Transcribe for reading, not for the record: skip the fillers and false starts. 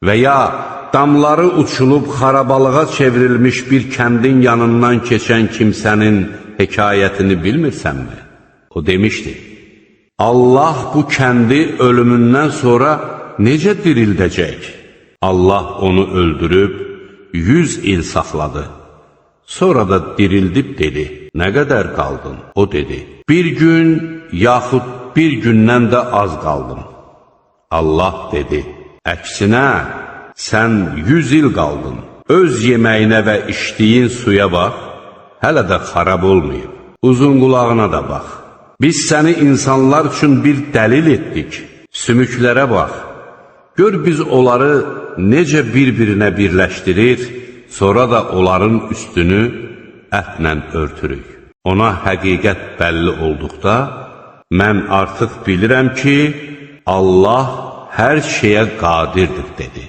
Və ya damları uçulub xarabalığa çevrilmiş bir kəndin yanından keçən kimsənin hekayətini bilmirsənmi? O demişdi, Allah bu kəndi ölümündən sonra necə dirildəcək? Allah onu öldürüb 100 il saxladı. Sonra da dirildib dedi, nə qədər qaldın? O dedi, bir gün yaxud bir gündən də az qaldım. Allah dedi, əksinə, sən 100 il qaldın. Öz yeməyinə və içdiyin suya bax, hələ də xarab olmayıb. Uzun qulağına da bax. Biz səni insanlar üçün bir dəlil etdik. Sümüklərə bax. Gör biz onları necə bir-birinə birləşdirir, sonra da onların üstünü ətlə örtürük. Ona həqiqət bəlli olduqda, mən artıq bilirəm ki, Allah hər şeyə qadirdir, dedi.